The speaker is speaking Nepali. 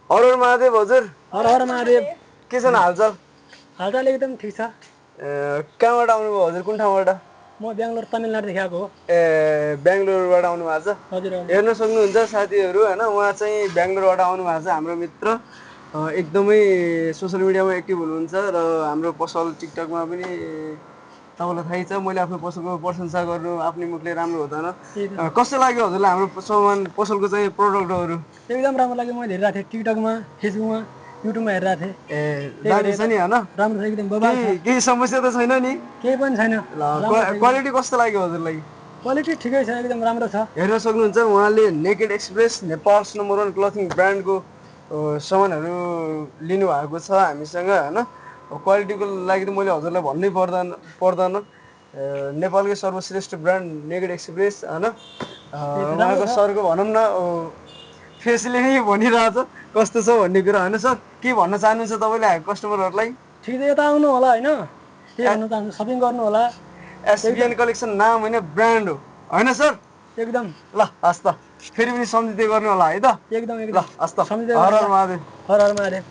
हर हर महादेव हजुर। हर हर महादेव। के छ न हालचाल? हालचाल एकदम ठिक छ। कहाँबाट आउनुभयो हजुर, कुन ठाउँबाट? म बेङ्गलोर तमिलनाडुदेखि आएको हो। बेङ्गलोरबाट आउनु भएको छ? हजुर। हेर्न सक्नुहुन्छ साथीहरू होइन, उहाँ चाहिँ बेङ्गलोरबाट आउनु भएको छ, हाम्रो मित्र। एकदमै सोसियल मिडियामा एक्टिभ हुनुहुन्छ र हाम्रो पसल टिकटकमा पनि तपाईँलाई थाहै छ। मैले आफ्नो पसलको प्रशंसा गर्नु आफ्नै मुखले राम्रो हुँदैन। कस्तो लाग्यो हजुरलाई हाम्रो सामान पसलको चाहिँ प्रडक्टहरू? एकदम राम्रो लाग्यो। मैले हेरिरहेको थिएँ टिकटकमा, फेसबुकमा, युट्युबमा हेरिरहेको थिएँ। दामी छ नि होइन? राम्रो छ एकदम बबाल छ। केही समस्या त छैन नि? केही पनि छैन। क्वालिटी कस्तो लाग्यो हजुरलाई? क्वालिटी ठिकै छ, एकदम राम्रो छ। हेर्न सक्नुहुन्छ उहाँले नेकेड एक्सप्रेस नेपाल्स नम्बर 1 क्लथिङ ब्रान्डको सामानहरू लिनुभएको छ हामीसँग होइन। क्वालिटीको लागि त मैले हजुरलाई भन्नै पर्दैन। नेपालकै सर्वश्रेष्ठ ब्रान्ड नेकेड एक्सप्रेस होइन। उहाँको सरको भनौँ न फेसले नै भनिरहेछ कस्तो छ भन्ने कुरा होइन। सर के भन्न चाहनुहुन्छ तपाईँले कस्टमरहरूलाई? ठिक छ, यता आउनु होला होइन, के भन्न चाहन्छु, सपिङ गर्नु होला। एसबिएन कलेक्सन नाम होइन, ब्रान्ड हो होइन सर? एकदम। ल हस् त, फेरि पनि सम्झिँदै गर्नु होला है त? एकदम ल हस् त, हर हर महादेव। हर हर महादेव।